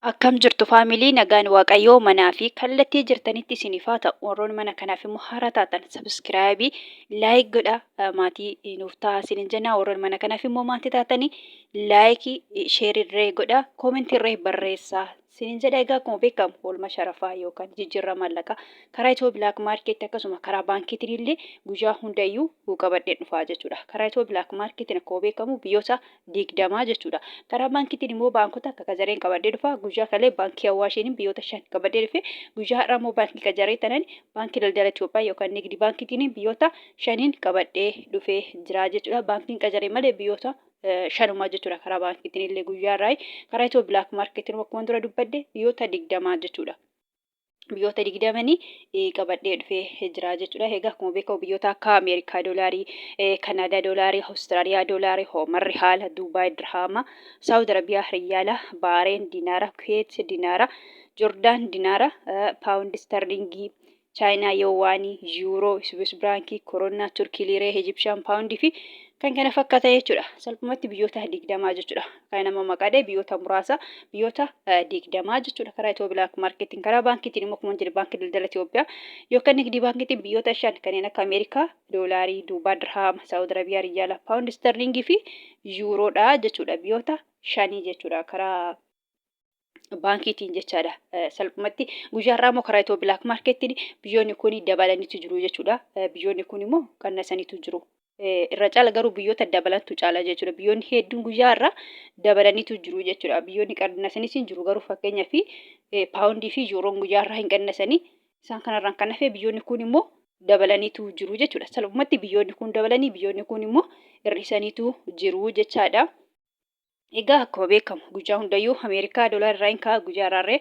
Akkam jirtu family nagaan waaqayyoo manaa fi kallattii jirtanitti isiniif haa ta'u warroonni mana kanaaf immoo haaraa taatan subscribe like godha maatii nuuf ta'a isinin jenna warroonni mana kanaaf immoo maatii taatanii like share irree godha comment irree barreessaa isinin jedha. Egaa akkuma beekamu oolma sharafaa yookaan jijjiirraa maallaqaa karaa Ethio Black Market akkasuma karaa baankiitiin illee guyyaa hundayyuu qabadhee dhufaa jechuudha. Karaa Ethio Black Marketiin akkuma beekamu biyyoota 20 jechuudha. Karaa baankiitiin immoo baankota akka Qajareen qabadhee dhufa. Guyyaa kalee baankii Awaashiin biyyoota 5 qabadhee dhufe. Guyyaa har'aa immoo baankii Qajaree tanan baankii daldala Itoophiyaa yookaan Nigdi baankiitiin biyyoota 5n qabadhee dhufee jira jechuudha. Baankiin Qajaree malee biyyoota shanumaa jechuudha karaa baankiitiin illee guyyaa irraa. Karaa Ethio Black Marketiin akkuma dura dubbadhe biyyoota 20 jechuudha. Biyyoota digdamanii qabadhee dhufee jira jechuudha. Egaa akkuma beekamu biyyoota akka Ameerikaa doolaarii, Kanaadaa doolaarii, Awustiraaliyaa doolaarii, Hoomar Rihaala, Duubaay Dirhaama, Saawud Arabiyaa Riyaala, Baareen Dinaara, Kuweet Dinaara, Jordaan Dinaara, Paawundi Sterlingii, Chaayinaa Yowaanii, Yuuroo, Swiss Biraankii, Koronaa, Turkii Liiree, Ijipshaan Paawundii fi kan kana fakkaatan jechuudha. Salphumatti biyyoota 20 jechuudha. Kan nama maqaa dha'e biyyoota muraasa biyyoota 20 jechuudha. Karaa Ethio Black Marketiin karaa baankiitiin immoo akkuma jedhe baankii daldala Itoophiyaa yookaan nigdii baankiitiin biyyoota 5 kanneen akka Ameerikaa doolaarii, Duubaa dirhaama, Saawud Arabiyaa riyaala, Paawundi sterlingii fi yuuroodha jechuudha. Biyyoota shanii jechuudha karaa baankiitiin jechaadha. Salphumatti guyyaa har'aa immoo karaa Ethio Black Marketiin biyyoonni kun dabalaniitu jiru jechuudha. Biyyoonni kun immoo qannasaniitu jiru. Irra caala garuu biyyoota dabalantu caala jechuudha. Biyyoonni hedduun guyyaa har'aa dabalaniitu jiru jechuudha. Biyyoonni qannasanis hin jiru garuu fakkeenyaaf paawundii fi yuuroon guyyaa har'aa hin qannasanii isaan kanarraan kan hafe biyyoonni kun immoo dabalaniitu jiru jechuudha. Salphumatti biyyoonni kun dabalanii biyyoonni kun immoo hir'isaniitu jiru jechaadha. Egaa akkuma beekamu guyyaa hundayyuu Ameerikaa doolaara irraa hin ka'a guyyaa irraarree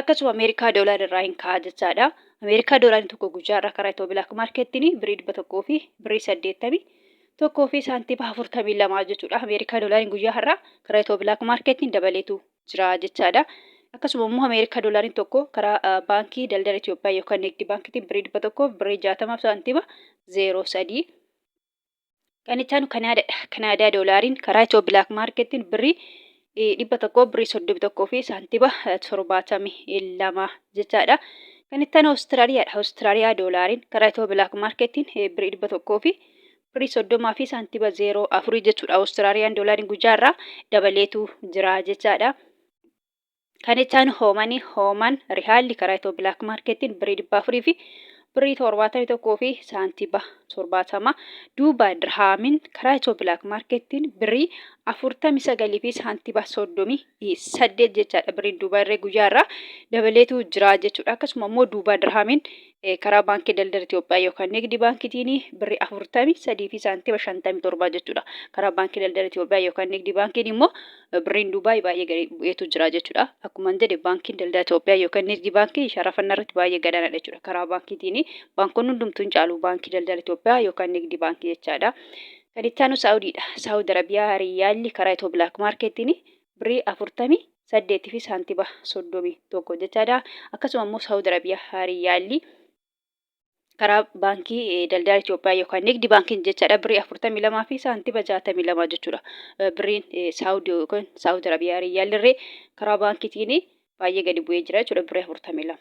akkasuma Ameerikaa doolaara irraa hin ka'a jechaadha. Ameerikaa doolaarri tokko guyyaa irraa karaa Ethio Black Marketiin birrii 100 fi birrii 81 fi saantima 42 jechuudha. Ameerikaa doolaariin guyyaa har'aa karaa Ethio Black Marketiin dabaleetu jira jechaadha. Akkasuma immoo Ameerikaa doolaariin tokko karaa baankii daldala Itoophiyaa yookaan Nigdi baankiitiin birrii 100 fi birrii 60 fi saantima 03. Kan itti aanu Kanaadaadha. Kanaadaa doolaariin karaa Ethio Black Marketiin birrii 100 birrii 31 fi saantima 72 jechaadha. Kan itti aanu Awustiraaliyaadha. Awustiraaliyaa doolaariin karaa Ethio Black Marketiin birrii 100 fi birrii 30 fi saantima 04 jechuudha. Awustiraaliyaan doolaariin guyyaa irraa dabaleetu jira jechaadha. Kan itti aanu hoomanii hooman rihaalli karaa Ethio Black Marketiin birrii 400 fi birrii 71 fi saantiba 70. Duuba dirhaamin karaa Ethio Black Marketiin birrii 49 fi saantiba 38 jechaadha. Birriin Duubaa irree guyyaa irraa dabaleetu jira jechuudha. Akkasuma immoo Duubaa dirhaamin karaa baankii daldala Itoophiyaa yookaan Nigdi baankiitiin birrii 43 fi saantima 57 jechuudha. Karaa baankii daldala Itoophiyaa yookaan Nigdi baankiin immoo birriin Dubaay baay'ee gadi bu'eetu jira jechuudha. Akkuma jedhe baankiin daldala Itoophiyaa yookaan Nigdi baankii sharafannaa irratti baay'ee gadaanaadha jechuudha. Karaa baankiitiin baankonni hundumtuu hin caalu baankii daldala Itoophiyaa yookaan Nigdi baankii jechaadha. Kan itti aanu Saa'udiidha. Saa'ud Arabiyaa Riyaalli karaa Ethio Black Marketiin birrii 48 fi saantiba 31 jechaadha. Akkasuma immoo Saa'ud Arabiyaa Riyaalli karaa baankii daldala Itoophiyaa yookaan Nigdi baankiin jechaadha birrii 42 fi saantiba 62 jechuudha. Birriin Saawudii yookaan Saawud Arabiyaa Riyaallirree karaa baankiitiin baay'ee gadi bu'ee jira jechuudha birrii 42.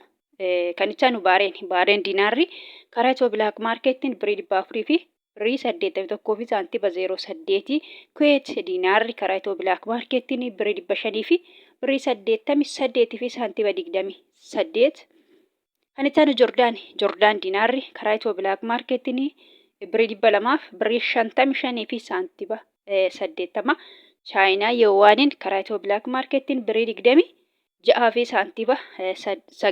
Kan itti aanu Baareen Baareen diinaarri karaa Ethio Black Marketiin birrii 400 fi birrii 81 fi saantiba 08. Kuweet diinaarri karaa Ethio Black Marketiin birrii 500 fi birrii 88 fi saantiba 28. Kan itti aanu Jordaan Jordaan diinaarri karaa Ethio Black Marketiin birrii 200 fi birrii 55 fi saantiba 80. Chaayinaa Yowaaniin karaa Ethio Black Marketiin birrii 26 fi saantiba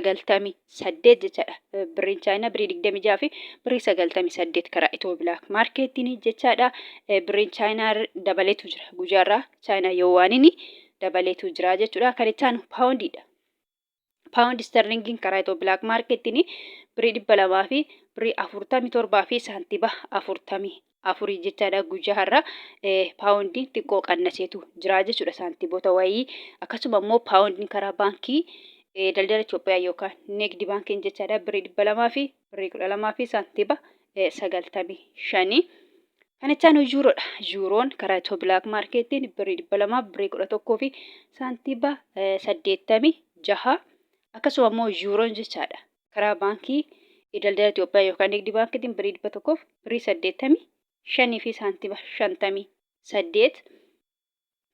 98 jechaadha. Birriin Chaayinaa birrii 26 fi birrii 98 karaa Ethio Black Marketiin jechaadha. Birriin Chaayinaa dabaleetu jira. Guyyaarraa Chaayinaa Yowaaniin dabaleetu jira jechuudha. Kan itti aanu paawundiidha. Paawundi sterlingiin karaa Ethio Black Marketiin birrii 200 fi birrii 47 fi saantiba 44 jechaadha. Guyyaa har'a paawundiin xiqqoo qannaseetu jira jechuudha saantiboota wayii. Akkasuma immoo paawundiin karaa baankii daldala Itoophiyaa yookaan Nigdi baankiin jechaadha birrii 200 fi birrii 12 fi saantiba 95. Kan itti aanu yuuroodha. Yuuroon karaa Ethio Black Marketiin birrii 200 birrii 11 fi saantiba 80. 6. Akkasuma immoo yuuroon jechaadha. Karaa baankii daldala Itoophiyaa yookaan nigdi baankiitiin birrii 100 birrii 85 fi saantima 58.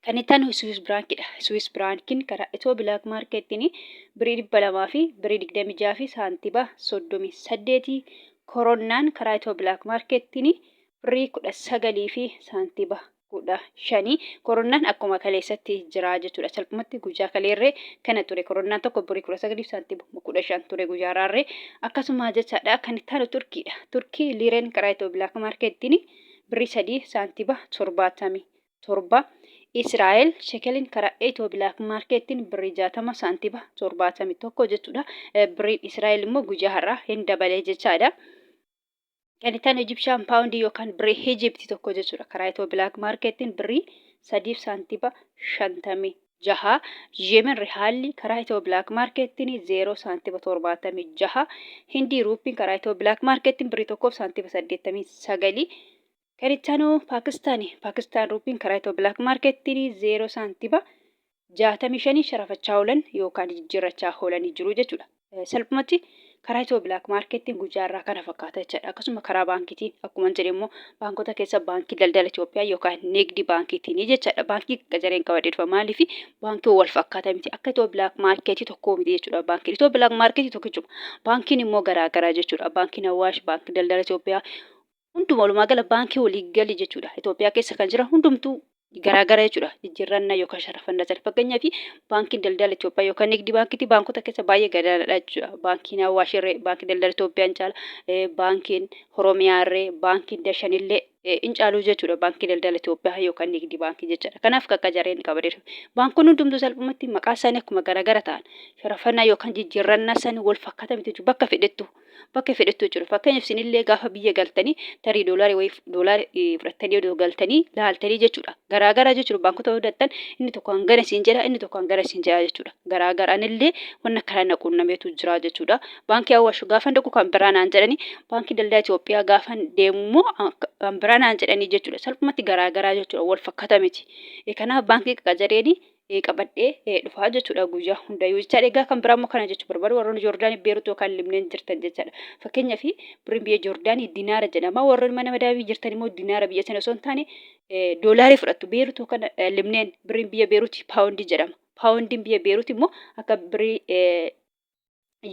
Kan itti aanu Swiss Biraankidha. Swiss Biraankiin karaa Itoo Bilaak Maarkeettiin birrii 200 fi birrii 26 fi saantiba 38. Koronnaan karaa Itoo Bilaak Maarkeettiin birrii 19 fi saantiba 15. Koronnaan akkuma kaleessatti jira jechuudha. Salphumatti guyyaa kaleerree kana ture. Koronnaan tokko birrii 19 fi saantiba 15 ture guyyaa har'aarree. Akkasuma jechaadha. Kan itti aanu Turkiidha. Turkii liireen karaa Itoo Bilaak Maarkeettiin birrii 3 saantiba 77. Israa'el shekelin karaa Itoo Bilaak Maarkeettiin birrii 60 saantiba 71 jechuudha. Birriin Israa'el immoo guyyaa har'aa hin dabalee jechaadha. Kan itti aanu Egyptian paawundii yookaan birrii Egypt tokko jechuudha. Karaa Itoo Bilaak Maarkeettiin birrii 3 saantiba 56. Yemen rihaalli karaa Itoo Bilaak Maarkeettiin 0 saantiba 76. Hindii ruuppiin karaa Itoo Bilaak Maarkeettiin birrii 1 saantiba 89. Kan itti aanu Paakistaani. Paakistaan ruupiin karaa Itoo Bilaak Maarkeettiin 0 saantiba 65 sharafachaa oolan yookaan jijjiirrachaa oolanii jiru jechuudha. Salphumatti karaa Itoo Bilaak Maarkeettiin guyyaa irraa kana fakkaata jechaadha. Akkasuma karaa baankiitiin akkuma jedhe immoo baankota keessa baankii daldala Itoophiyaa yookaan Nigdi baankiitiin jechaadha. Baankii qacareen qabadhee dhufa maaliif baankii wal fakkaata miti akka Itoo Bilaak Maarkeetii tokkoo miti jechuudha. Baankiin Itoo Bilaak Maarkeetii tokkichuma. Baankiin immoo garaa garaa jechuudha. Baankiin Awaash, baankii daldala Itoophiyaa hunduma walumaa gala baankii walii gali jechuudha. Itoophiyaa keessa kan jiran hundumtuu garaagara jechuudha. Jijjiirrannaa yookaan sharafannaa sana. Fakkeenyaaf baankiin daldala Itoophiyaa yookaan nigdi baankiitti baankota keessa baay'ee gadaanaadha jechuudha. Baankiin Awaash irree, baankiin daldala Itoophiyaa hin caala, baankiin Oromiyaa irree, baankiin Dashan illee hin caalu jechuudha. Baankii daldala Itoophiyaa yookaan nigdi baankii jechuudha. Kanaaf qaqqajareen qabadee dhufe. Baankonni hundumtuu salphumatti maqaa isaanii akkuma garaagara ta'an sharafannaa yookaan jijjiirrannaa isaanii wal fakkaata miti jechuudha. Bakka fedhettu. Bakka fedhettu jechuudha. Fakkeenyaaf isinillee gaafa biyya galtanii tarii doolaarii wayii doolaarii fudhattanii odoo galtanii laaltanii jechuudha. Garaagaraa jechuudha. Baankota yoo dattan inni tokko hangana isin jedha inni tokko hangana isin jedha jechuudha. Garaagara anillee wanna akkanaa na quunnameetu jira jechuudha. Baankii Awaash gaafan dhaqu kan biraa naan jedhanii baankii daldala Itoophiyaa gaafan deemu immoo kan biraa naan jedhanii jechuudha. Salphumatti garaagaraa jechuudha. Wal fakkata miti. Kanaaf baankii qacareenii qabadhee dhufaa jechuudha guyyaa hundayyuu jechaadha. Egaa kan biraa immoo kana jechuu barbaadu warroonni Joordaanii Beerut yookaan Libneen jirtan jechaadha. Fakkeenyaaf birriin biyya Joordaanii dinaara jedhama. Warroonni mana madaamii jirtan immoo dinaara biyya sana osoo hin taane doolaarii fudhattu. Beerut yookaan Libneen birriin biyya Beerut paawundii jedhama. Paawundiin biyya Beerut immoo akka birrii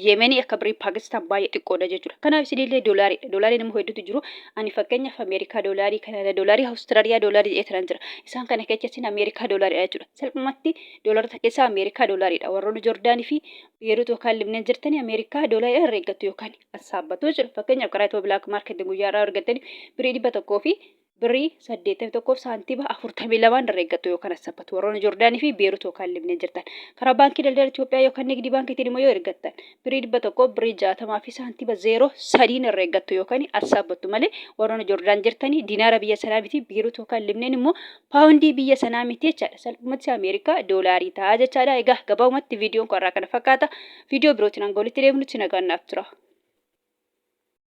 Yemenii akka birrii Paakistaan baay'ee xiqqoodha jechuudha. Kanaaf isinillee doolaariidha. Doolaariin immoo hedduutu jiru. Ani fakkeenyaaf Ameerikaa doolaarii, Kanaadaa doolaarii, Awustiraaliyaa doolaarii jedhee tanan jira. Isaan kana keessa isin Ameerikaa doolaariidha jechuudha. Salphumatti doolaarota keessaa Ameerikaa doolaariidha. Warroonni Joordaanii fi Beerut yookaan Libneen jirtanii Ameerikaa doolaariidha herreeggattu yookaan assaabbatu jechuudha. Fakkeenyaaf karaa Itiyoo Bilaak Maarkeetiin guyyaa irraa argattanii birrii 100 fi birrii 81 fi saantima 42 herreeggattu yookaan assabbatu. Warroonni Joordaanii fi Beerut yookaan Libneen jirtan. Karaa baankii daldala Itoophiyaa yookaan Nigdii baankiitiin immoo yoo ergattan birrii 100 birrii 60 fi saantima 03 herreeggattu yookaan assaabbattu malee warroonni Joordaan jirtanii dinaara biyya sanaa miti Beerut yookaan Libneen immoo paawundii biyya sanaa miti jechaadha. Salphumatti Ameerikaa doolaarii ta'a jechaadha. Egaa gabaabumatti viidiyoon kun irraa kana fakkaata. Viidiyoo birootiin hanga walitti deebinutti nagaan naaf tura.